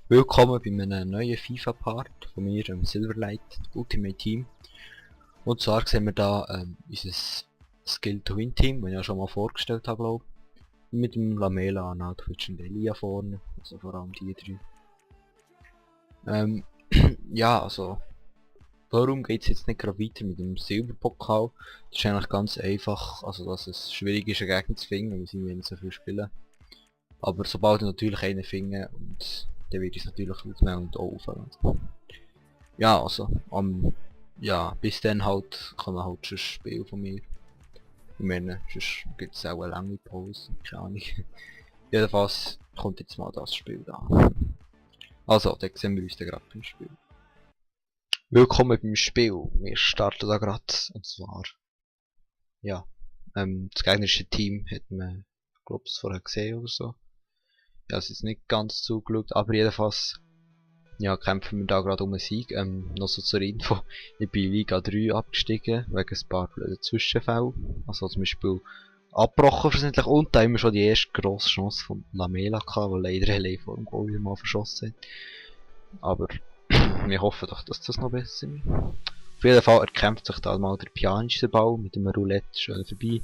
Willkommen bei einem neuen FIFA-Part von mir, Silverlight Ultimate Team. Und zwar sehen wir da unser Skill to Win Team, das ich ja schon mal vorgestellt habe, glaube ich. Mit dem Lamela, Arnautovic und Elia vorne, also vor allem die drei. Ja, also, warum geht es jetzt nicht gerade weiter mit dem Silberpokal? Das ist eigentlich ganz einfach, also dass es schwierig ist, einen Gegner zu finden, weil sie nicht so viel spielen. Aber sobald ich natürlich einen finde, und dann wird es natürlich auswählen und auch aufhören. Ja, also, ja, bis dann halt kommen halt schon Spiel von mir. Ich meine, sonst gibt es auch eine lange Pause, keine Ahnung. Jedenfalls kommt jetzt mal das Spiel da. Also, dann sehen wir uns dann gerade beim Spiel. Willkommen beim Spiel. Wir starten da gerade, und zwar, ja, das gegnerische Team hat man, glaube ich, vorher gesehen oder so. Ja, es ist nicht ganz zugeschaut, aber jedenfalls, ja, kämpfen wir da gerade um einen Sieg. Noch so zur Info, ich bin in Liga 3 abgestiegen, wegen ein paar blöden Zwischenfällen. Also zum Beispiel abgebrochen versehentlich, und da haben wir schon die erste grosse Chance von Lamela gehabt, weil leider allein vor dem Goal wieder mal verschossen hat. Aber wir hoffen doch, dass das noch besser wird. Auf jeden Fall erkämpft sich da mal der Pjanic den Ball mit dem Roulette schön vorbei.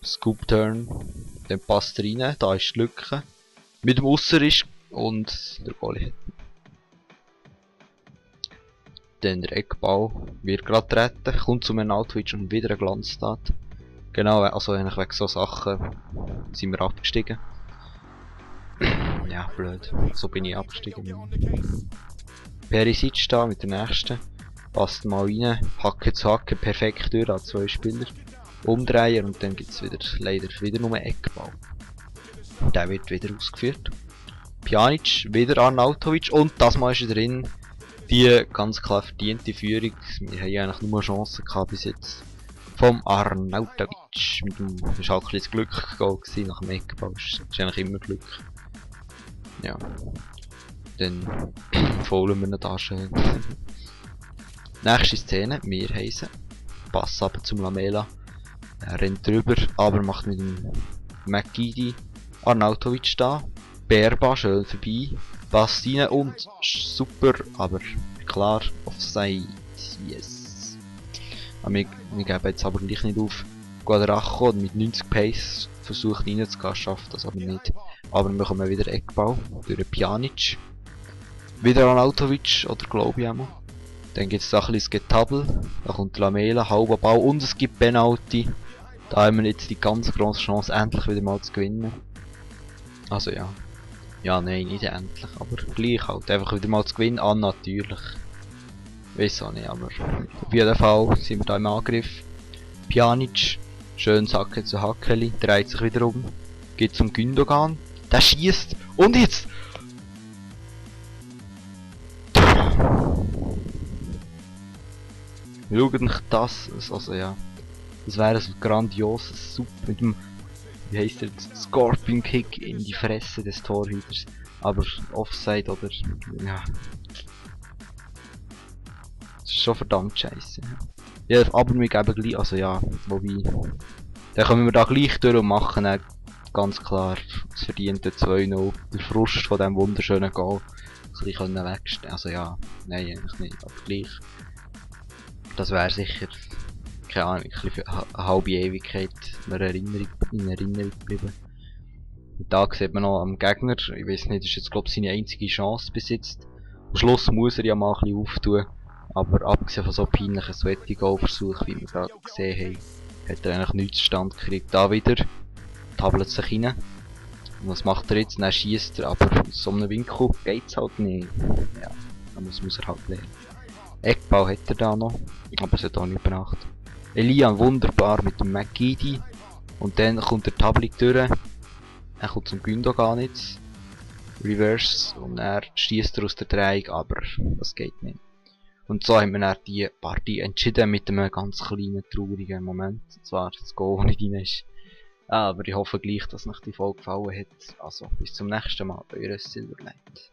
Scoop Turn, dann passt er rein, da ist die Lücke. Mit dem Ausser und der Goalie hat. Dann der Eckball wird gerade retten, kommt zum Arnautovic und wieder eine Glanztat. Genau, also eigentlich wegen so Sachen sind wir abgestiegen. Ja, blöd. So bin ich abgestiegen. Perisic da mit der nächsten. Passt mal rein, Hacke zu Hacke, perfekt durch an zwei Spieler. Umdrehen und dann gibt es wieder, leider wieder nur einen Eckball. Der wird wieder ausgeführt. Pjanic, wieder Arnautovic und das Mal ist er drin. Die ganz klar verdiente Führung. Wir haben ja eigentlich nur Chancen gehabt bis jetzt. Vom Arnautovic. Mit dem, das war halt ein bisschen Glück gewesen, nach dem Eckball. Das ist eigentlich immer Glück. Ja. Dann faulen wir ihn da schön. Nächste Szene, wir heißen. Pass ab zum Lamela. Er rennt drüber, aber macht mit dem McGeady Arnautovic da. Berba schön vorbei. Passt rein und super, aber klar, Offside. Yes. Aber wir geben jetzt aber gleich nicht auf. Guadracho mit 90 Pace versucht reinzugehen, schafft das aber nicht. Aber wir bekommen wieder Eckball durch den Pjanic. Wieder Arnautovic, oder glaube ich einmal. Dann gibt es da ein bisschen Getabel. Da kommt Lamela, halber Ball und es gibt Penalty. Da haben wir jetzt die ganz grosse Chance, endlich wieder mal zu gewinnen. Also ja. Ja, nein, nicht endlich, aber gleich halt. Einfach wieder mal zu gewinnen, natürlich. Weiss auch nicht, aber auf jeden Fall sind wir da im Angriff. Pjanic, schön Hacke zu Hackeli, dreht sich wieder um. Geht zum Gündogan, der schießt und jetzt! Schaut euch das, also ja. Das wäre so grandioses, super mit dem, wie heisst der, Scorpion Kick in die Fresse des Torhüters. Aber Offside oder, ja. Das ist schon verdammt scheiße. Ja, aber wir geben gleich, also ja, wobei, dann kommen wir da gleich durch und machen dann ganz klar das verdiente 2-0. Der Frust von diesem wunderschönen Goal ein bisschen wegstellen. Also ja, nein, eigentlich nicht, aber gleich. Das wäre sicher, keine Ahnung, ein bisschen für eine halbe Ewigkeit in Erinnerung geblieben. Und da sieht man noch am Gegner, ich weiß nicht, das ist jetzt glaube ich seine einzige Chance bis jetzt. Am Schluss muss er ja mal ein bisschen auftun, aber abgesehen von so peinlichen Sweaty-Goal-Versuchen, wie wir gerade gesehen haben, hat er eigentlich nichts zustande gekriegt. Da wieder, tabelt sich rein. Und was macht er jetzt? Dann schießt er, aber aus so einem Winkel geht's halt nicht. Ja, dann muss er halt lernen. Eckball hat er da noch, aber es hat auch nicht gebracht. Elia wunderbar mit dem McGeady. Und dann kommt der Tablik durch. Er kommt zum Gündogan jetzt. Reverse. Und er schießt er aus der Drehung, aber das geht nicht. Und so haben wir dann die Partie entschieden mit einem ganz kleinen, traurigen Moment. Und zwar das Goal, das nicht rein ist. Aber ich hoffe gleich, dass euch die Folge gefallen hat. Also bis zum nächsten Mal bei eurer Silverlight.